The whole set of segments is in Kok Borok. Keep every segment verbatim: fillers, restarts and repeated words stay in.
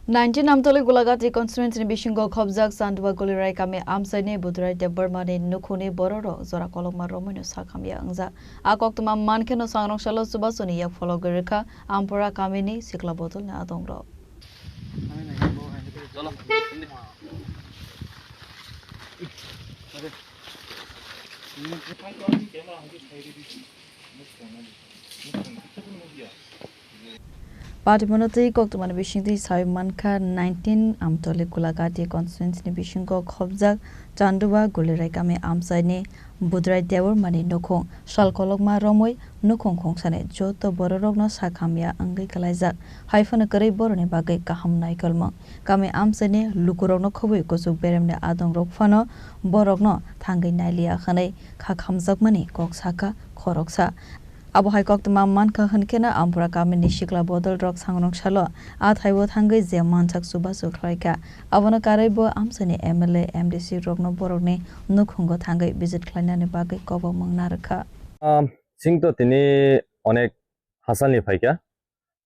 Nineteen Amtoli Gulagati constituency ni bisingo khobjak Chandua Gulirai kami amchaini Budrai Debbarma ni nukhungni bororok jora kolokma romwino sakhamya wngjak. A koktwma mankheno Sangrong salo chubasuni yak phologwi rwkha Ampura kamini sikla bodolni adongrok. Patimono tei koktwmani bisingtwi sawi mankha, nineteen Amtoli Gulagati constituency ni bisingo khobjak Chandua Gulirai kami amchaini Budrai Debbarmani nukhung sal kolokma romwi nukhung khongsani joto bororokno sakhamya wngwi kwlaijak. Haiphano kwrwi borokni bagwi kaham naikolmung. Kami amchaini lukurokno khobwi kuchuk beremni adongrok phano borokno thangwi nailiya hwnwi kha khamjakmani kok sakha khoroksa. Abo hai koktwma mankha hwnkheno Ampura kamini sikla bodolrok Sangrong salo a thaibo thangwi je mansak chubachu khlaikha. Abono karwibo amchaini M L A, M D C rokno borokni nukhungo thangwi visit khlainani bagwi kobokmung narwkha. Um, chwng to tini onek hasalni phaikha.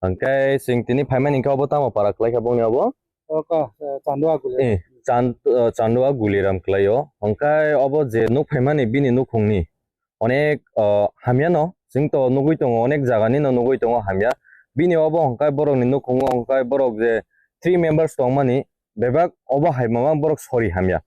Hwnkhe chwng tini phaimani hwnkhe obo tamo para khlaikha bongni obo? Oko, eh, Chandua Guli. Eh, Chand-, eh, Chandua Guliram khlaio. Hwnkhe obo je nuk phaimani bini nukhungni onek, eh, hamyano. Chwng to nugwi tongo, onek jaganino nugwi tongo hamya. Bini obo hwnkhe borokni nukhungo hwnkhe borok je three members tongmani bebak obo hai mamang borok sori hamya.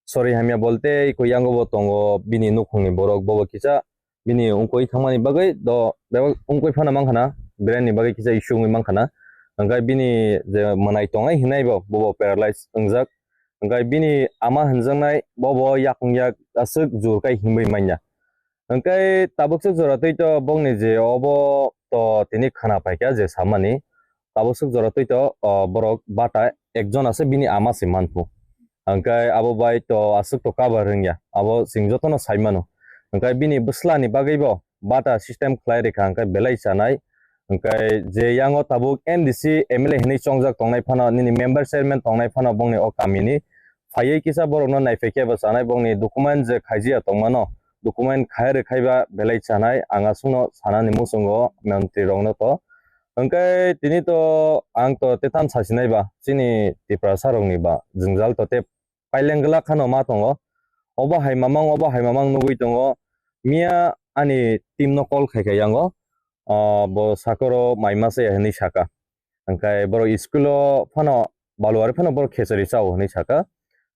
Sori hamya bolte iko yango bo tongo bini nukhungni borok, bobo kisa bini wngkoi thangmani bagwi do bebak wngkoi phano mankha na, brain ni bagwi kisa issue wngwi mankha na. Hwnkhe bini je mwnai tongnai hinai bo, bobo paralyze wngjak. Hwnkhe bini ama hinjaknai bobo yakung yak aswk jur kai himwi manya. Hwnkhe tabuk swk jora twi to bongni je obo to tini khwna paikha je samani. Tabuk swk jora twi to, o, borok bata ekjon ase bini ama se manphu. Hwnkhe abo bai to aswk to cover wngya. Abo chwng jotono sai mano. Hwnkhe bini bwslani bagwi bo bata system khlai rikha hwnkhe belai chanai. Hwnkhe je yango tabuk M D C, M L A hinwi chongjak tongnai phano, nini member chairman tongnai phano bongni o kamini phaiwi kisa borokno naiphai khe bo chanai, bongni document je khaijiya tongmano, document khai rwkhaiba belai chanai, ang aswkno sanani muchungo montri rokno to. Hwnkhe tini to ang to tetan sasinai ba, chini Tiprasa rokni ba, jwngjal to tei paileng glak khano ma tongo. Obo hai mamang, obo hai mamang nugwi tongo. Miya ani team no call khai khai yango. Ah, bo sakoro mai masa ya hinwi saka. Hwnkhe borok school o phano baluari phano borok khechari chao hinwi saka.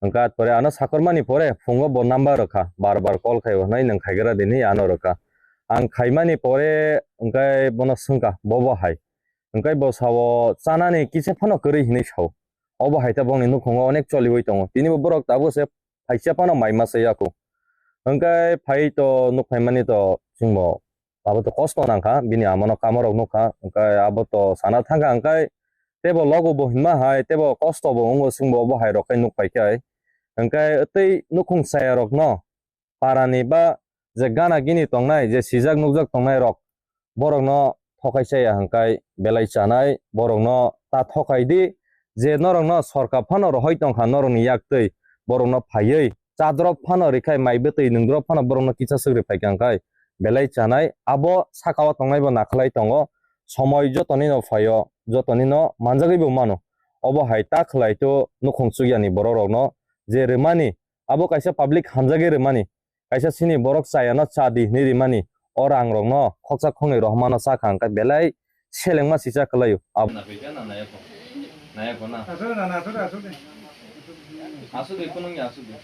Hwnkhe pore ano sakormani pore phungo bo number rwkha, bar bar call khaio hinwi nwng khaigra di hinwi ano rwkha. Ang khaimani pore hwnkhe bono swngkha, bo bo hai? Hwnkhe bo sao chanani kisa phano kwrwi hinwi sao. Obo hai ta bongni nukhungo onek choliwi tongo. Tini bo borok tabuk se phaisa phano mai masa yaku. Hwnkhe phai to nuk phaimani to chwngbo abo to kosto nangkha, bini amano kamorok nukha, hwnkhe abo to sana thangkha, hwnkhe tebo logo bo hinma hai, tebo kosto bo wngo, chwngbo obo hai rok khe nuk paikha hai. Hwnkhe tei nukhung chaya rokno parani ba je gana gini tongnai, je sijak nukjak tongnai rok, borokno thokai chaya hwnkhe belai chanai, borokno ta thokai di, je norokno sorkar phano rohoi tongkha norokni yak twi, borokno phaiwi chadrop phano rwkhai, mai bwtwi nungdrop phano borokno kisa swk rwphaikha hwnkhe belai chanai. Abo sakao tongnai bo nakhlai tongo, somoi jotonino phaio, jotonino manjagwi bo mano. Obo hai ta khlai to nukhung chukyani borok rokno je rwmani, abo kaisa public hamjagwi rwmani, kaisa chini borok chayano cha di hinwi rimani, o rang rokno khoksa khoknwi rohormano chakha hwnkhe belai selengma sisa kwlaio. Ab- Na phaikha na nayakho? Nayakho na? Aswk na, aswk, aswk de. Aswk de, phunukya aswk de.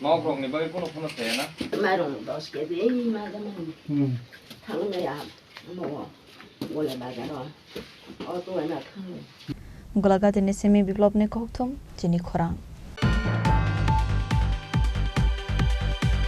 Nok rokni bagwi phunuk phunuk chaya na? Mairung dos kg, ei ma da mairung. Hmm. Thangwi ya, omo, Gole bazar o. O to na thangwi. Golagati ni simi Biplop ni kokthum, chini khorang.